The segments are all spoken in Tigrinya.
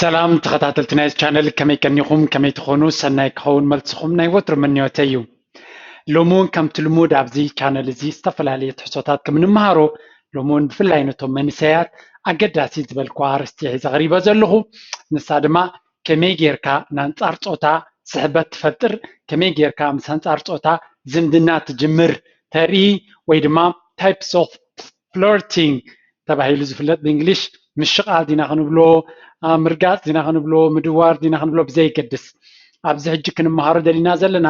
ሰላም ተኸታተልቲ ናይዚ ቻነል፣ ከመይ ቀኒኹም? ከመይ ትኾኑ? ሰናይ ክኸውን መልስኹም ናይ ወትሩ ምንዮተይ እዩ። ሎሚ እውን ከምቲ ልሙድ ኣብዚ ቻነል እዚ ዝተፈላለዩ ትሕዝቶታት ከም እንመሃሮ፣ ሎሚ እውን ብፍላይ ነቶም መንእሰያት ኣገዳሲ ዝበልኩ ኣርእስቲ ሒዘ ቀሪበ ዘለኹ። ንሳ ድማ ከመይ ጌርካ ንኣንጻር ጾታ ስሕበት ትፈጥር፣ ከመይ ጌርካ ምስ ኣንጻር ጾታ ዝምድና ትጅምር ተርኢ፣ ወይ ድማ types of flirting ተባሂሉ ዝፍለጥ ብእንግሊሽ። ምሽቓል ዲና ክንብሎ፣ አ፣ ምርጋጽ ዲና ክንብሎ፣ ምድዋር ዲና ክንብሎ ብዘይገድስ፣ ኣብዚ ሕጂ ክንመሃሮ ደሊና ዘለና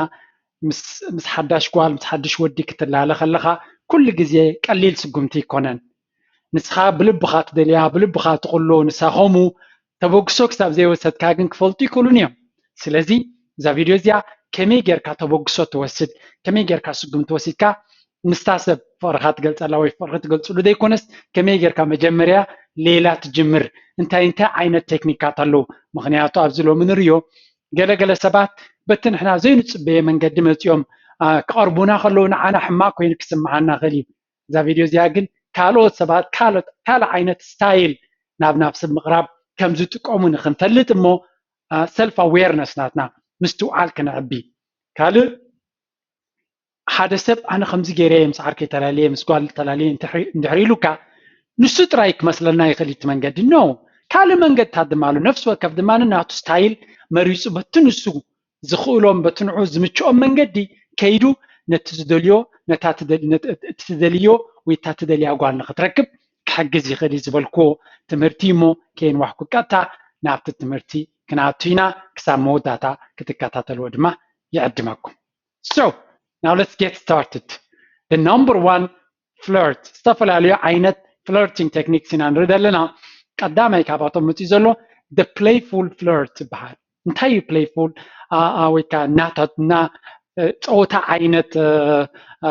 ምስ ምስ ሓዳሽ ጓል ምስ ሓድሽ ወዲ ክትላለ ከለኻ ኩሉ ግዜ ቀሊል ስጉምቲ ኣይኮነን። ንስኻ ብልብኻ ትደልያ፣ ብልብኻ ትቕሎ፣ ንሳ ከምኡ ተበግሶ ክሳብ ዘይወሰድካ ግን ክፈልጡ ይክእሉን እዮም። ስለዚ እዛ ቪድዮ እዚኣ ከመይ ጌርካ ተበግሶ ትወስድ፣ ከመይ ጌርካ ስጉምቲ ወሲድካ ምስታ ሰብ ፍቕርኻ ትገልጸላ ወይ ፍቕርኺ ትገልጽሉ ዘይኮነስ፣ ከመይ ጌርካ መጀመርያ ሌላ ትጅምር፣ እንታይ እንታይ ዓይነት ቴክኒካት ኣለዉ? ምኽንያቱ ኣብዚ ሎሚ ንርእዮ ገለገለ ሰባት በቲ ንሕና ዘይንጽበዮ መንገዲ መጺኦም፣ አ፣ ክቐርቡና ከለዉ ንዓና ሕማቕ ኮይኑ ክስምዓና ይኽእል እዩ። እዛ ቪድዮ እዚኣ ግን ካልኦት ሰባት ካልኦት ካልእ ዓይነት ስታይል ናብ ናብ ሰብ ምቕራብ ከም ዝጥቀሙ ንኽንፈልጥ እሞ፣ አ፣ ሰልፍ ኣዌርነስ ናትና ምስትውዓል ክነዕቢ። ካልእ ሓደ ሰብ ኣነ ከምዚ ገይረ እየ ምስ ዓርከይ ተላልየ ምስ ጓል ተላልየ እንድሕሪ እንድሕሪ ኢሉካ ንሱ ጥራይ ክመስለና ይኽእል እዩ እቲ መንገዲ። ኖ፣ ካልእ መንገድታት ድማ ኣሎ። ነፍሲ ወከፍ ድማ ናቱ ስታይል መሪጹ በቲ ንሱ ዝኽእሎም በቲ ንዑ ዝምችኦም መንገዲ ከይዱ ነቲ ዝደልዮ ነታ ትደል- ነት- እቲ ትደልዮ ወይ እታ ትደልያ ጓል ንኽትረክብ ክሕግዝ ይኽእል እዩ ዝበልክዎ ትምህርቲ እሞ ከየንዋሕኩ ቀጥታ ናብቲ ትምህርቲ ክንኣቱ ኢና። ክሳብ መወዳእታ ክትከታተልዎ ድማ ይዕድመኩም። So now let's get started. The number one flirt፣ ዝተፈላለዩ ዓይነት flirting techniques ኢና ንርኢ ዘለና። ቀዳማይ ካብኣቶም መፅኡ ዘሎ the playful flirt ይበሃል። እንታይ እዩ playful? አ- አ- ወይ ከዓ እናታ- እና እ፣ ፀወታ ዓይነት እ፣ እ፣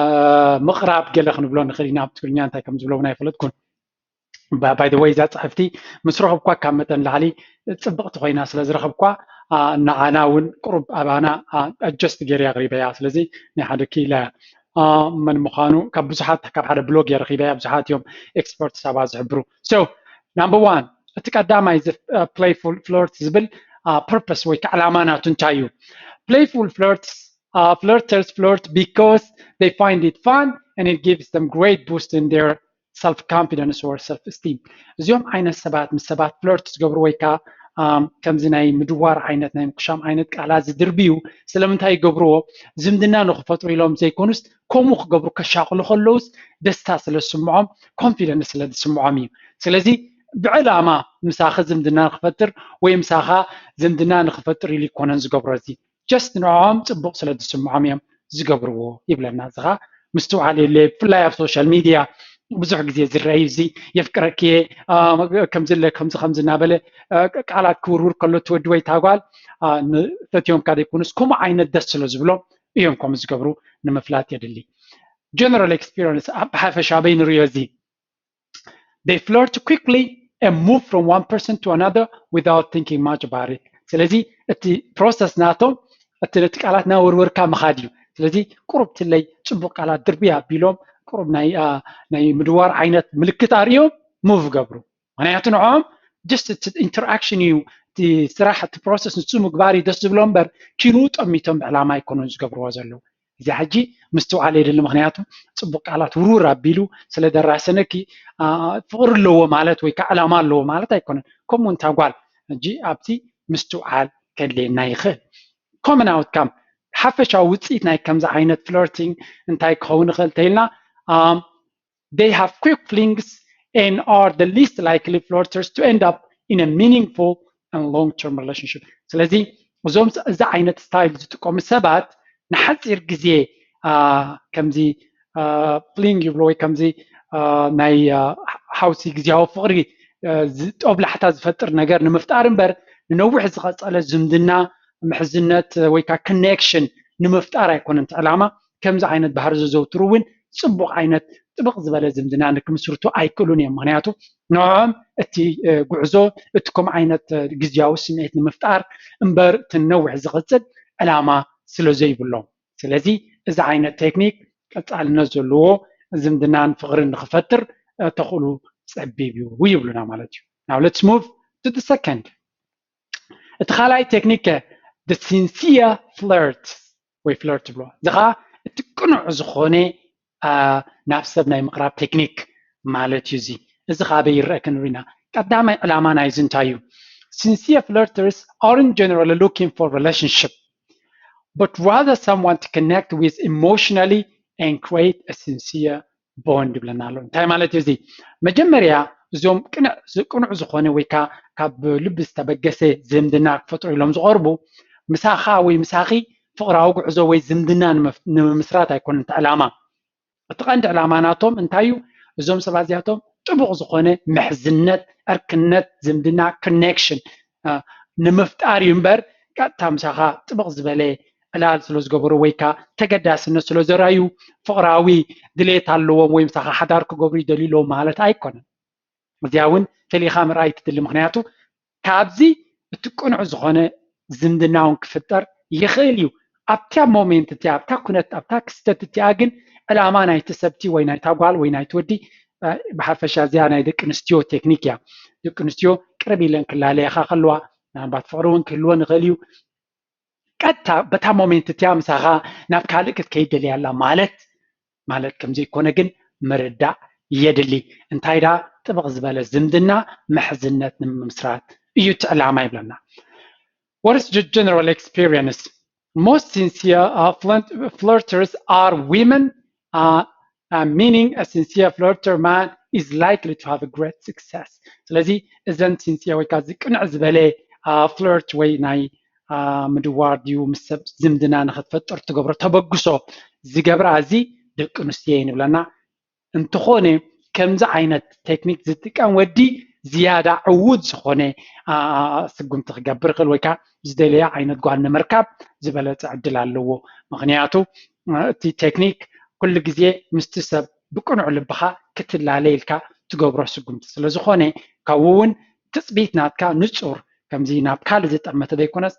ምቕራብ ገለ ክንብሎ ንኽእል ኢና። ኣብ ትግርኛ እንታይ ከም ዝብሎ እውን ኣይፈለጥኩን። By the way እዛ ፅሕፍቲ ምስ ረኸብኳ ካብ መጠን ላዕሊ ፅብቕቲ ኮይና ስለ ዝረኸብኳ፣ አ፣ ንዓና እውን ቁሩብ ኣባና ኣጀስት ገይረ ኣቕሪበያ። ስለዚ ናይ ሓደ ክኢላ እያ። አ፣ መን ምዃኑ ካብ ብዙሓት ካብ ሓደ ብሎግ እየ ረኺበያ። ብዙሓት እዮም ኤክስፐርትስ ኣብኣ ዝሕብሩ። So number one፣ እቲ ቀዳማይ እዚ playful flirt ዝብል ፐርፐስ ወይ ከዓ ዕላማ ናቱ እንታይ እዩ? Playful flirts flirters flirt because they find it fun and it gives them great boost in their self confidence or self esteem። እዚኦም ዓይነት ሰባት ምስ ሰባት ፍለርት ዝገብሩ ወይ ከዓ ከምዚ ናይ ምድዋር ዓይነት ናይ ምኩሻም ዓይነት ቃላት ዝድርብዩ ስለምንታይ ይገብርዎ? ዝምድና ንክፈጥሩ ኢሎም ዘይኮኑስ ከምኡ ክገብሩ ከሻቕሉ ከለውስ ደስታ ስለ ዝስምዖም ኮንፊደንስ ስለ ዝስምዖም እዩ። ስለዚ ብዕላማ ምሳኺ ዝምድና ንክፈጥር ወይ ምሳኻ ዝምድና ንክፈጥር ኢሉ ይኮነን ዝገብሮ። እዚ ጀስት ንዕኦም ፅቡቕ ስለ ዝስምዖም እዮም ዝገብርዎ ይብለና። እዚ ኸዓ ምስትውዓል የድልየ። ብፍላይ ኣብ ሶሻል ሚድያ ብዙሕ ግዜ ዝረኣዩ እዚ የፍቅረኪ እየ ከምዚ ለ ከምዚ ከምዚ እናበለ ቃላት ክውርውር ከሎ እቲ ወዲ ወይ እታ ጓል ፈትዮምካ ዘይኮኑስ ከምኡ ዓይነት ደስ ስለ ዝብሎም እዮም ከምኡ ዝገብሩ ንምፍላጥ የድሊ። ጀነራል ኤክስፒሪንስ ብሓፈሻ ኣበይ ንሪኦ እዚ? They flirt quickly and move from one person to another without thinking much about it። ስለዚ እቲ ፕሮሰስ ናቶም እቲ ነቲ ቃላት እናወርወርካ ምኻድ እዩ። ስለዚ ቁሩብ ትለይ ፅቡቕ ቃላት ድርብይ ኣቢሎም ቁሩብ ናይ ናይ ምድዋር ዓይነት ምልክት ኣርእዮም ሙቭ ገብሩ። ምክንያቱ ንዕኦም ጀስት እቲ ኢንተርኣክሽን እዩ፣ እቲ ስራሕ እቲ ፕሮሰስ ንሱ ምግባር እዩ ደስ ዝብሎ እምበር ኪኑ ጠሚቶም ብዕላማ ኣይኮኑን ዝገብርዎ ዘለዉ። እዚ ሕጂ ምስትውዓል የድሊ። ምክንያቱ ፅቡቅ ቃላት ውርውር ኣቢሉ ስለ ደራሰነኪ ፍቅሪ ኣለዎ ማለት ወይ ከዓ ዕላማ ኣለዎ ማለት ኣይኮነን። ከምኡ እንታ ጓል ሕጂ ኣብቲ ምስትውዓል ከድልየና ይኽእል። ኮመን ኣውትካም ሓፈሻዊ ውፅኢት ናይ ከምዚ ዓይነት ፍለርቲንግ እንታይ ክኸውን ይኽእል ተይልና they have quick flings and are the least likely flirters to end up in a meaningful and long term relationship። ስለዚ እዞም እዚ ዓይነት ስታይል ዝጥቀሙ ሰባት ንሓፂር ግዜ ከምዚ ፍሊንግ ይብሎ ወይ ከምዚ ናይ ሓውሲ ግዜያዊ ፍቅሪ ጦብላሕታ ዝፈጥር ነገር ንምፍጣር እምበር ንነዊሕ ዝቐፀለ ዝምድና ምሕዝነት ወይ ከዓ ኮኔክሽን ንምፍጣር ኣይኮነን እቲ ዕላማ። ከምዚ ዓይነት ባህሪ ዘዘውትሩ እውን ፅቡቕ ዓይነት ጥብቕ ዝበለ ዝምድና ንክምስርቱ ኣይክእሉን እዮም። ምክንያቱ ንዕኦም እቲ ጉዕዞ እቲ ከምኡ ዓይነት ግዝያዊ ስምዒት ንምፍጣር እምበር እቲ ነዊሕ ዝቕፅል ዕላማ ስለ ዘይብሎም። ስለዚ እዚ ዓይነት ቴክኒክ ቀፃልነት ዘለዎ ዝምድናን ፍቕርን ንክፈጥር ተኽእሉ ፀቢብ እዩ ይብሉና ማለት እዩ። Now let's move to the second. እቲ ካልኣይ ቴክኒክ the sincere flirt ወይ ፍለርት ብሎ እዚ ከዓ እቲ ቅኑዕ ዝኾነ ናብ ሰብ ናይ ምቕራብ ቴክኒክ ማለት እዩ። እዚ እዚ ከዓ በይ ይረአ ክንሪና ቀዳማይ ዕላማ ናይዚ እንታይ እዩ? Sincere flirters aren't generally looking for relationship but rather someone to connect with emotionally and create a sincere bond ይብለና ኣሎ። እንታይ ማለት እዩ እዚ? መጀመርያ እዞም ቅኑዕ ዝኾነ ወይ ካብ ልቢ ዝተበገሰ ዝምድና ክፈጥሩ ኢሎም ዝቐርቡ ምሳኻ ወይ ምሳኺ ፍቕራዊ ጉዕዞ ወይ ዝምድና ንምምስራት ኣይኮነን እቲ ዕላማ። እቲ ቀንዲ ዕላማ ናቶም እንታይ እዩ? እዞም ሰባት እዚኣቶም ጥቡቕ ዝኾነ ምሕዝነት፣ ዕርክነት፣ ዝምድና፣ ኮኔክሽን ንምፍጣር እዩ እምበር ቀጥታ ምሳኻ ጥብቕ ዝበለ ዕላል ስለ ዝገበሩ ወይ ከዓ ተገዳስነት ስለ ዘራዩ ፍቕራዊ ድሌት ኣለዎም ወይ ምሳኻ ሓዳር ክገብሩ ይደልዩ ኣለዎም ማለት ኣይኮነን። እዚኣ እውን ፈሊኻ ምርኣይ ትድሊ። ምክንያቱ ካብዚ እቲ ቅኑዕ ዝኾነ ዝምድና እውን ክፍጠር ይኽእል እዩ። ኣብታ ሞሜንት እቲኣ ኣብታ ኩነት ኣብታ ክስተት እቲኣ ግን ዕላማ ናይቲ ሰብቲ ወይ ናይታ ጓል ወይ ናይቲ ወዲ ብሓፈሻ እዚኣ ናይ ደቂ ኣንስትዮ ቴክኒክ እያ። ደቂ ኣንስትዮ ቅርብ ኢለን ክላለያኻ ከለዋ ምናልባት ፍቕሪ እውን ክህልወን ይኽእል እዩ። ቀጥታ በታ ሞሜንት እቲኣ ምሳኻ ናብ ካልእ ክትከይድ ደልያ ኣላ ማለት ማለት ከም ዘይኮነ ግን ምርዳእ የድሊ። እንታይ ዳ ጥብቕ ዝበለ ዝምድና ምሕዝነት ንምምስራት እዩ እቲ ዕላማ ይብለና። What is the general experience? Most sincere uh, flirt- flirters are women, uh, uh, meaning a sincere flirter man is likely to have a great success. ስለዚ እዘን ሲንሲየር ወይ ከዓ ዝቅንዕ ዝበለ ፍለርት ወይ ናይ ምድዋር ድዩ ምስ ሰብ ዝምድና ንክትፈጥር ትገብሮ ተበግሶ ዝገብራ እዚ ደቂ ኣንስትዮ ንብለና። እንተኾነ ከምዚ ዓይነት ቴክኒክ ዝጥቀም ወዲ ዝያዳ ዕዉት ዝኾነ ስጉምቲ ክገብር ይኽእል ወይ ከዓ ዝደለያ ዓይነት ጓል ንምርካብ ዝበለፀ ዕድል ኣለዎ። ምክንያቱ እቲ ቴክኒክ ኩሉ ግዜ ምስቲ ሰብ ብቅኑዕ ልብኻ ክትላለ ኢልካ ትገብሮ ስጉምቲ ስለ ዝኾነ ካብኡ እውን ትፅቢት ናትካ ንፁር ከምዚ ናብ ካልእ ዝጠመተ ዘይኮነስ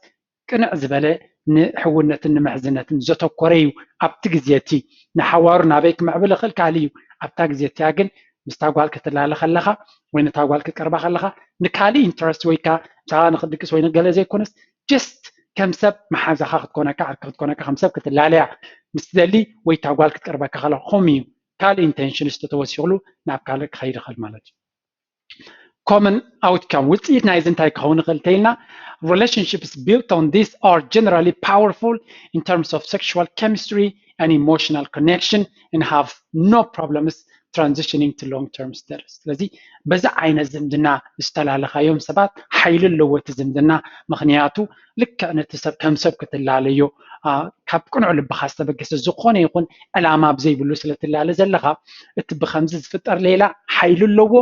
ቅንዕ ዝበለ ንሕውነትን ንምሕዝነትን ዘተኮረ እዩ። ኣብቲ ግዜ እቲ ንሓዋሩ ናበይ ክምዕብል ይኽእል ካልእ እዩ። ኣብታ ግዜ እቲኣ ግን ምስታ ጓል ክትላለ ከለኻ ወይ ነታ ጓል ክትቀርባ ከለኻ ንካልእ ኢንትረስት ወይ ከዓ ምሳኻ ንክድቅስ ወይ ንገለ ዘይኮነስ ጀስት ከም ሰብ መሓዛኻ ክትኮነካ ዓርኪ ክትኮነካ ከም ሰብ ክትላለያ ምስ ትደሊ ወይ እታ ጓል ክትቀርበካ ከላ ከምኡ እዩ። ካልእ ኢንቴንሽን ዝተተወሲኽሉ ናብ ካልእ ክኸይድ ይኽእል ማለት እዩ። Common outcome ውፅኢት ናይዚ እንታይ ክኸውን ይኽእል እንተኢልና relationships built on this are generally powerful in terms of sexual chemistry and emotional connection and have no problems transitioning to long term status። ስለዚ በዚ ዓይነት ዝምድና ዝተላለኻዮም ሰባት ሓይሊ ኣለዎ እቲ ዝምድና። ምክንያቱ ልክዕ ነቲ ሰብ ከም ሰብ ክትላለዮ ካብ ቅኑዕ ልብኻ ዝተበገሰ ዝኾነ ይኹን ዕላማ ብዘይብሉ ስለ ትላለ ዘለኻ እቲ ብከምዚ ዝፍጠር ሌላ ሓይሊ ኣለዎ።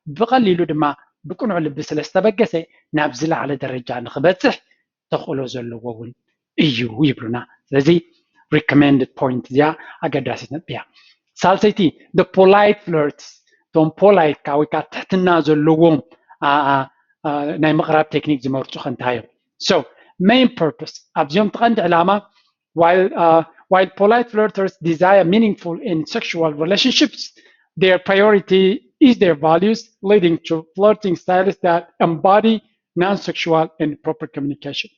ብቐሊሉ ድማ ብቅኑዕ ልቢ ስለ ዝተበገሰ ናብ ዝለዓለ ደረጃ ንክበፅሕ ተኽእሎ ዘለዎ እውን እዩ ይብሉና። ስለዚ recommended point እዚኣ ኣገዳሲት ነጥቢ እያ። ሳልሰይቲ the polite flirts እቶም ፖላይት ካ ወይ ከዓ ትሕትና ዘለዎም ናይ ምቕራብ ቴክኒክ ዝመርፁ ከንታይ እዮም? So main purpose ኣብዚኦም ትቐንዲ ዕላማ while, uh, while polite flirters desire meaningful and sexual relationships, their priority is their values, leading to flirting styles that embody non-sexual and proper communication.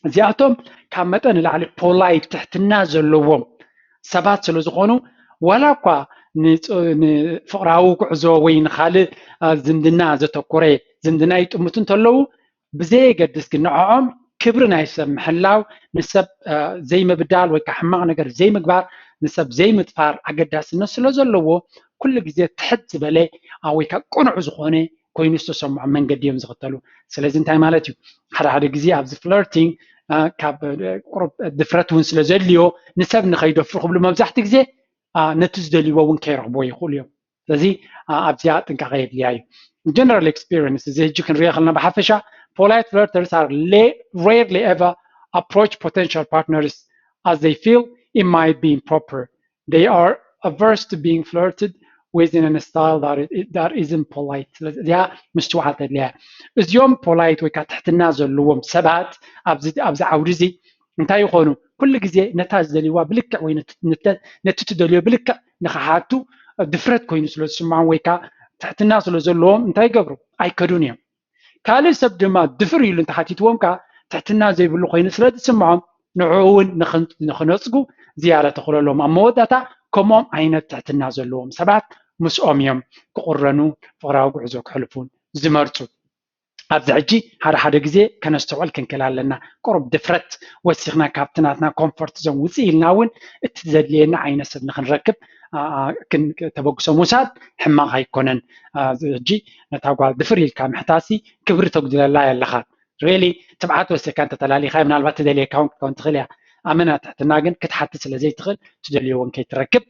እዚኣቶም ካብ መጠን ንላዕሊ ፖላይት ትሕትና ዘለዎም ሰባት ስለ ዝኾኑ ዋላ እኳ ንፍቕራዊ ጉዕዞ ወይ ንካልእ ዝምድና ዘተኮረ ዝምድና ይጥምቱ እንተለዉ ብዘየገድስ ግን ንዕኦም ክብሪ ናይ ሰብ ምሕላው ንሰብ ዘይምብዳል ወይ ከዓ ሕማቕ ነገር ዘይምግባር ንሰብ ዘይምጥፋር ኣገዳስነት ስለ ዘለዎ ኩሉ ግዜ ትሕት ዝበለ ወይ ከዓ ቅኑዕ ዝኾነ ኮይኑ ዝተሰምዖም መንገዲ እዮም ዝኽተሉ። ስለዚ እንታይ ማለት እዩ? ሓደ ሓደ ግዜ ኣብዚ ፍለርቲንግ ካብ ድፍረት እውን ስለ ዘድልዮ ንሰብ ንኸይደፍሩ ክብሉ መብዛሕትኡ ግዜ ነቲ ዝደልይዎ እውን ከይረኽብዎ ይኽእሉ እዮም። ስለዚ ኣብዚኣ ጥንቃቐ የድልያ እዩ። General experience እዚ ሕጂ ክንሪኦ ከለና ብሓፈሻ polite flirters are rarely ever approach potential partners as they feel it might be improper. They are averse to being flirted with in a style that, it, that isn't polite. ስለዚ እዚኣ ምስትውዓል ተድልያ። እዚኦም ፖላይት ወይ ከዓ ትሕትና ዘለዎም ሰባት ኣብዚ ኣብዚ ዓውዲ እዚ እንታይ ይኾኑ? ኩሉ ግዜ ነታ ዝደልይዋ ብልክዕ ወይ ነቲ ትደልዮ ብልክዕ ንክሓቱ ድፍረት ኮይኑ ስለ ዝስምዖም ወይ ከዓ ትሕትና ስለ ዘለዎም እንታይ ይገብሩ? ኣይከዱን እዮም። ካልእ ሰብ ድማ ድፍር ኢሉ እንተሓቲትዎም ከዓ ትሕትና ዘይብሉ ኮይኑ ስለ ዝስምዖም ንዕኡ እውን ንኽነፅጉ ዝያዳ ተኽእሎ ኣለዎም። ኣብ መወዳእታ ከምኦም ዓይነት ትሕትና ዘለዎም ሰባት ምስኦም እዮም ክቕረኑ ፍቕራዊ ጉዕዞ ክሕልፉን ዝመርፁ። ኣብዚ ሕጂ ሓደ ሓደ ግዜ ከነስተውዕል ክንክእል ኣለና። ቁሩብ ድፍረት ወሲኽና ካብቲ ናትና ኮምፎርት ዞን ውፅእ ኢልና እውን እቲ ዘድልየና ዓይነት ሰብ ንክንረክብ ተበግሶ ምውሳድ ሕማቕ ኣይኮነን። ሕጂ ነታ ጓል ድፍር ኢልካ ምሕታሲ ክብሪ ተጉድለላ ኣለኻ። ሪሊ ትብዓት ወሲኽካ እንተተላሊኻ ምናልባት ትደልየካ እውን ክትከውን ትኽእል እያ። ኣመና ትሕትና ግን ክትሓትት ስለ ዘይትኽእል ትደልዮ እውን ከይትረክብ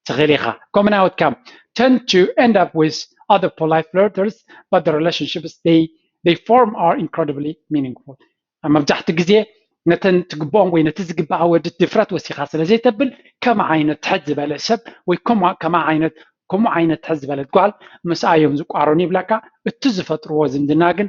ትኽእል ኢኻ። Common outcome tend to end up with other polite flirters, but the relationships they they form are incredibly meaningful. መብዛሕትኡ ግዜ ነተን ትግብኦም ወይ ነቲ ዝግብኣ ወዲ ድፍረት ወሲኻ ስለ ዘይተብል ከም ዓይነት ትሕት ዝበለ ሰብ ወይ ከም ከም ዓይነት ከምኡ ዓይነት ትሕት ዝበለት ጓል ምስኣ እዮም ዝቋረኑ ይብለካ። እቲ ዝፈጥርዎ ዝምድና ግን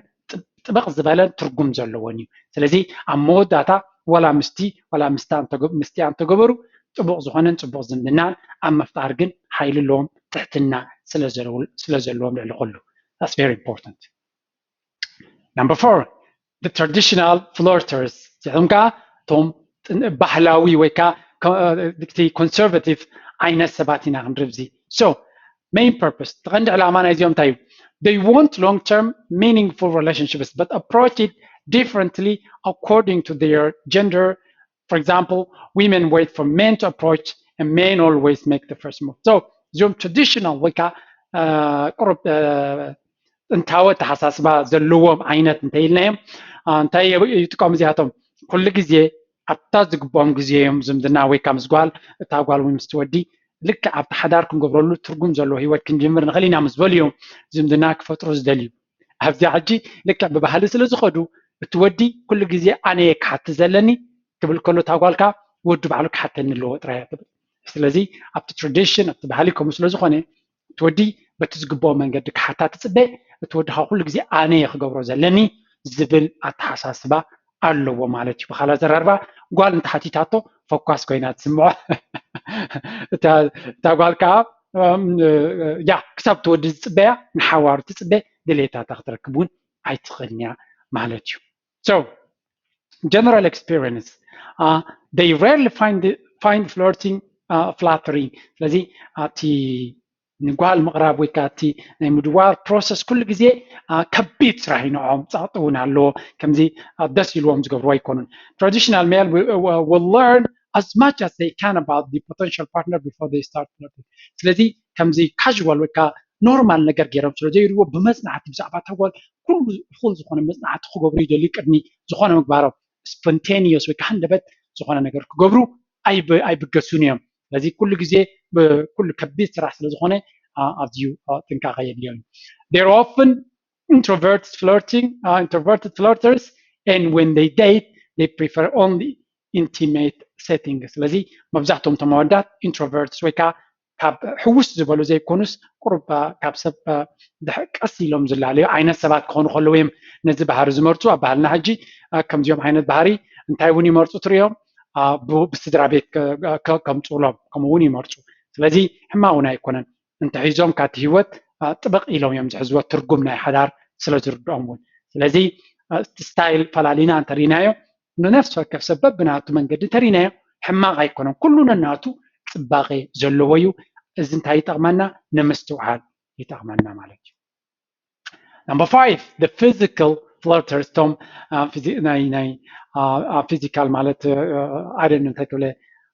ጥብቕ ዝበለን ትርጉም ዘለዎን እዩ። ስለዚ ኣብ መወዳእታ ዋላ ምስቲ ዋላ ምስታ ምስቲኣ እንተገበሩ ጥቡቕ ዝኾነን ፅቡቕ ዝምድናን ኣብ ምፍጣር ግን ሓይሊ ኣለዎም። ትሕትና ስለ ዘለዎም ልዕሊ ኩሉ። That's very important. Number four, the traditional flirters እዚኦም ከዓ እቶም ባህላዊ ወይ ከዓ ኮንሰርቫቲቭ ዓይነት ሰባት ኢና ክንርኢ። So main purpose እቲ ቀንዲ ዕላማ ናይዚኦም እንታይ እዩ? They want long term meaningful relationships but approach it differently according to their gender. For example, women wait for men to approach and men always make the first move. So እዚኦም traditional ወይ ከዓ ቁሩብ ጥንታዊ ኣተሓሳስባ ዘለዎም ዓይነት እንተኢልናዮም እንታይ ይጥቀሙ እዚኣቶም? ኩሉ ግዜ ኣብታ ዝግብኦም ግዜ እዮም ዝምድና ወይ ከዓ ምስ ጓል እታ ጓል ወይ ምስቲ ወዲ ልክዕ ኣብቲ ሓዳር ክንገብረሉ ትርጉም ዘለዎ ህይወት ክንጅምር ንኽእል ኢና ምስ በሉ እዮም ዝምድና ክፈጥሩ ዝደልዩ። ኣብዚኣ ሕጂ ልክዕ ብባህሊ ስለ ዝኸዱ እቲ ወዲ ኩሉ ግዜ ኣነ እየ ክሓቲ ዘለኒ ክብል ከሎ እታ ጓል ከዓ ወዲ ባዕሉ ክሓተኒ ኣለዎ ጥራይ እያ ትብል። ስለዚ ኣብቲ ትራዲሽን ኣብቲ ባህሊ ከምኡ ስለ ዝኾነ እቲ ወዲ በቲ ዝግብኦ መንገዲ ክሓታ ትፅበ። እቲ ወዲ ከዓ ኩሉ ግዜ ኣነ እየ ክገብሮ ዘለኒ ዝብል ኣተሓሳስባ ኣለዎ ማለት እዩ። ብኻልእ ኣዘራርባ ጓል እንተሓቲታቶ ፈኳስ ኮይና ትስምዖ። እታ ጓል ከዓ ያ ክሳብ እቲ ወዲ ዝፅበያ ንሓዋሩ ትፅበ ድሌታታ ክትረክብ እውን ኣይትኽእልን እያ ማለት እዩ። So general experience, they rarely find flirting flattering. ስለዚ እቲ ንጓል ምቕራብ ወይ ከዓ እቲ ናይ ምድዋር ፕሮሰስ ኩሉ ግዜ ከቢድ ስራሕ እዩ ንዕኦም። ፀቕጢ እውን ኣለዎ። ከምዚ ደስ ኢልዎም ዝገብርዎ ኣይኮኑን። Traditional male will learn as much as they can about the potential partner before they start flirting. ስለዚ ከምዚ ካዥዋል ወይ ከዓ ኖርማል ነገር ገይሮም ስለ ዘይርእይዎ ብመፅናዕቲ ብዛዕባ እታ ጓል ኩሉ እኹል ዝኾነ መፅናዕቲ ክገብሩ ይደልዩ ቅድሚ ዝኾነ ምግባሮም። ስፖንቴኒየስ ወይ ከዓ ሃንደበት ዝኾነ ነገር ክገብሩ ኣይብገሱን እዮም። ስለዚ ኩሉ ግዜ ኩሉ ከቢድ ስራሕ ስለ ዝኾነ ኣዝዩ ጥንቃቐ የድልዮም እዩ። They're often introverts flirting, introverted flirters, and when they date they prefer only intimate settings. ስለዚ መብዛሕትኦም እቶም ኣወዳት ኢንትሮቨርትስ ወይ ከዓ ካብ ሕውስ ዝበሉ ዘይኮኑስ ቁሩብ ካብ ሰብ ቀስ ኢሎም ዝላለዩ ዓይነት ሰባት ክኾኑ ከለዉ እዮም ነዚ ባህሪ ዝመርፁ። ኣብ ባህልና ሕጂ ከምዚኦም ዓይነት ባህሪ እንታይ እውን ይመርፁ ትሪኦም ብስድራ ቤት ከምፅኡሎም ከምኡ እውን ይመርፁ። ስለዚ ሕማቕ እውን ኣይኮነን እንተሒዞም ካብቲ ህይወት ጥበቕ ኢሎም እዮም ዝሕዝዎ ትርጉም ናይ ሓዳር ስለ ዝርድኦም እውን። ስለዚ ስታይል ፈላሊና እንተሪናዮ ንነፍሲ ወከፍ ሰብ በብናቱ መንገዲ እንተሪናዮ ሕማቕ ኣይኮነን። ኩሉ ነናቱ ፅባቐ ዘለዎ እዩ። እዚ እንታይ ይጠቕመና? ንምስትውዓል ይጠቕመና ማለት እዩ። Number five, the physical flirters, እቶም ናይ ናይ ፊዚካል ማለት ኣይደን እንታይ ትብለ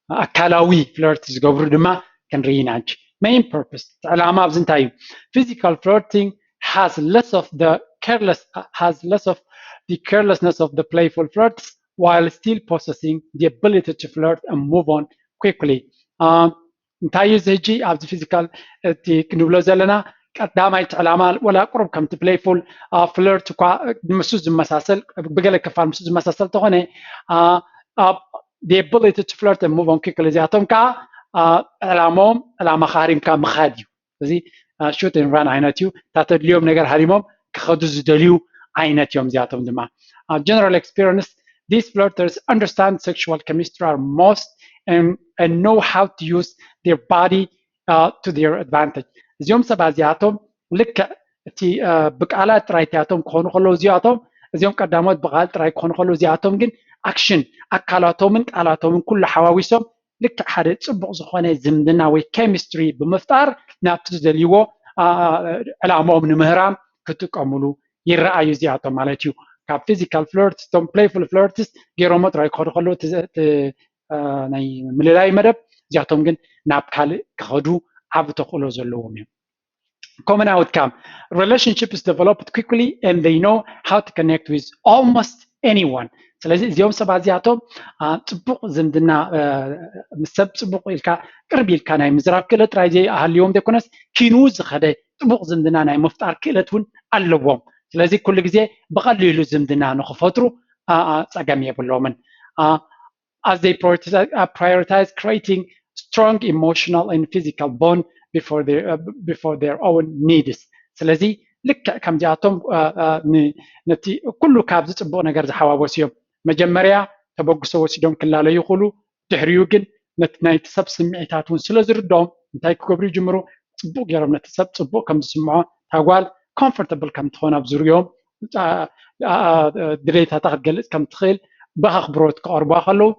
ኣካላዊ ፍለርት ዝገብሩ ድማ ክንርኢ ኢና። ሕጂ main purpose እቲ ዕላማ ኣብዚ እንታይ እዩ? Physical flirting has less of the careless has less of the carelessness of the playful flirts while still possessing the ability to flirt and move on quickly. እንታይ እዩ እዚ ሕጂ ኣብዚ ፊዚካል እቲ ክንብሎ ዘለና ቀዳማይቲ ዕላማ ወላ ቁሩብ ከምቲ ፕሌይፉል ፍለርት እኳ ምስ ዝመሳሰል ብገለ ክፋል ምስ ዝመሳሰል ተኾነ the ability to flirt and move on quickly እዚኣቶም ከዓ ዕላማኦም ዕላማ ሃሪምካ ምኻድ እዩ። እዚ shoot and run ዓይነት እዩ። እታ ተድልዮም ነገር ሃሪሞም ክኸዱ ዝደልዩ ዓይነት እዮም። እዚኣቶም ድማ general experience these flirters understand sexual chemistry are most and, and know how to use their body uh, to their advantage. እዚኦም ሰባት እዚኣቶም ልክዕ እቲ ብቃላት ጥራይ እቲኣቶም ክኾኑ ከለዉ እዚኣቶም እዚኦም ቀዳሞት ብቃል ጥራይ ክኾኑ ከለዉ እዚኣቶም ግን ኣክሽን ኣካላቶምን ቃላቶምን ኩሉ ሓዋዊሶም ልክዕ ሓደ ፅቡቕ ዝኾነ ዝምድና ወይ ኬሚስትሪ ብምፍጣር ናብቲ ዝደልይዎ ዕላምኦም ንምህራም ክጥቀምሉ ይረኣዩ እዚኣቶም ማለት እዩ። ካብ ፊዚካል ፍለርት እቶም ፕሌይፉል ፍለርትስ ገይሮሞ ጥራይ ክኸዱ ከለዉ ናይ ምልላይ መደብ እዚኣቶም ግን ናብ ካልእ ክኸዱ ዓብ ተኽእሎ ዘለዎም እዮም። Common outcome relationship is developed quickly and they know how to connect with almost anyone. ስለዚ እዚኦም ሰባት እዚኣቶም ፅቡቕ ዝምድና ምስ ሰብ ፅቡቕ ኢልካ ቅርብ ኢልካ ናይ ምዝራብ ክእለት ጥራይ ዘይሃልዮም ዘይኮነስ ኪኑ ዝኸደ ፅቡቕ ዝምድና ናይ ምፍጣር ክእለት እውን ኣለዎም። ስለዚ ኩሉ ግዜ ብቐሊሉ ዝምድና ንክፈጥሩ ፀገም የብሎምን። As they prioritize creating strong emotional and physical bond before their, uh, before their own needs. ስለዚ ልክዕ ከምዚኣቶም ነቲ ኩሉ ካብዚ ፅቡቕ ነገር ዝሓዋወሱ እዮም። መጀመርያ ተበግሶ ወሲዶም ክላለዩ ይኽእሉ፣ ድሕሪኡ ግን ነቲ ናይቲ ሰብ ስምዒታት እውን ስለ ዝርድኦም እንታይ ክገብሩ ይጅምሩ? ፅቡቕ ገይሮም ነቲ ሰብ ፅቡቕ ከም ዝስምዖ፣ እታ ጓል ኮምፎርተብል ከም ትኾን ኣብ ዙርዮም ድሌታታ ክትገልፅ ከም ትኽእል ብኣኽብሮት ክቐርቧ ከለዉ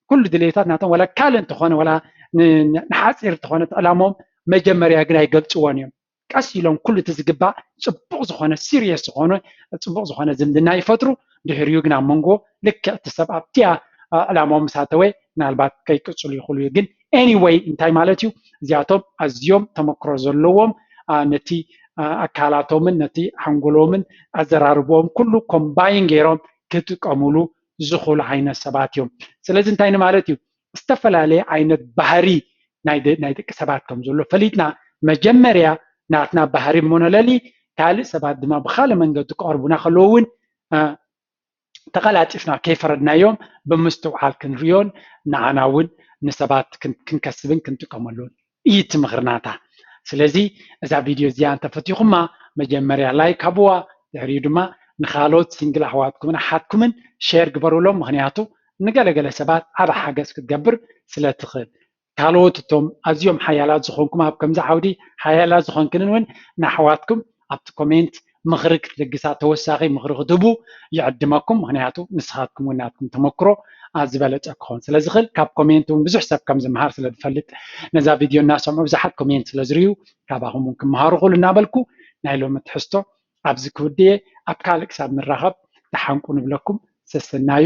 ኩሉ ድሌታት ናቶም ዋላ ካልእ እንተኾነ ዋላ ንሓፂር እንተኾነ ዕላሞም መጀመርያ ግን ኣይገልፅዎን እዮም። ቀስ ኢሎም ኩሉ እቲ ዝግባእ ፅቡቕ ዝኾነ ሲሪየስ ዝኾነ ፅቡቕ ዝኾነ ዝምድና ይፈጥሩ። ድሕሪኡ ግን ኣብ መንጎ ልክዕ እቲ ሰብ ኣብቲያ ዕላማኦም ምስ ኣተወ ምናልባት ከይቅፅሉ ይኽእሉ እዩ። ግን ኤኒወይ እንታይ ማለት እዩ? እዚኣቶም ኣዝዮም ተመክሮ ዘለዎም ነቲ ኣካላቶምን ነቲ ሓንጎሎምን ኣዘራርብኦም ኩሉ ኮምባይን ገይሮም ክጥቀምሉ ዝኽእሉ ዓይነት ሰባት እዮም። ስለዚ እንታይ ንማለት እዩ? ዝተፈላለየ ዓይነት ባህሪ ናይ ደቂ ሰባት ከም ዘሎ ፈሊጥና መጀመርያ ናትና ባህሪ እሞ ነለሊ ካልእ ሰባት ድማ ብካልእ መንገዲ ክቐርቡና ከለዉ እውን ተቐላጢፍና ከይፈረድናዮም ብምስትውዓል ክንሪዮን ንዓና እውን ንሰባት ክንከስብን ክንጥቀመሉን እዩ እቲ ምኽርናታ። ስለዚ እዛ ቪድዮ እዚኣ እንተፈቲኹማ መጀመርያ ላይክ ሃብዋ፣ ድሕሪኡ ድማ ንኻልኦት ሲንግል ኣሕዋትኩምን ኣሓትኩምን ሼር ግበሩሎም። ምኽንያቱ ንገለገለ ሰባት ዓብ ሓገዝ ክትገብር ስለ ትኽእል። ካልኦት እቶም ኣዝዮም ሓያላት ዝኾንኩም ኣብ ከምዚ ዓውዲ ሓያላት ዝኾንክንን እውን ንኣሕዋትኩም ኣብቲ ኮሜንት ምኽሪ ክትልግሳ ተወሳኺ ምኽሪ ክትህቡ ይዕድመኩም። ምኽንያቱ ንስኻትኩም እውን ናትኩም ተመክሮ ዝበለፀ ክኸውን ስለ ዝኽእል ካብ ኮሜንት እውን ብዙሕ ሰብ ከም ዝምሃር ስለ ዝፈልጥ ነዛ ቪድዮ እናሰምዑ ብዙሓት ኮሜንት ስለ ዝርእዩ ካባኹም እውን ክምሃሩ ክእሉ እናበልኩ ናይ ሎሚ ትሕዝቶ ኣብዚ ክውድየ ኣብ ካልእ ክሳብ ንራኸብ ደሓንቁ ንብለኩም። ሰሰናዩ።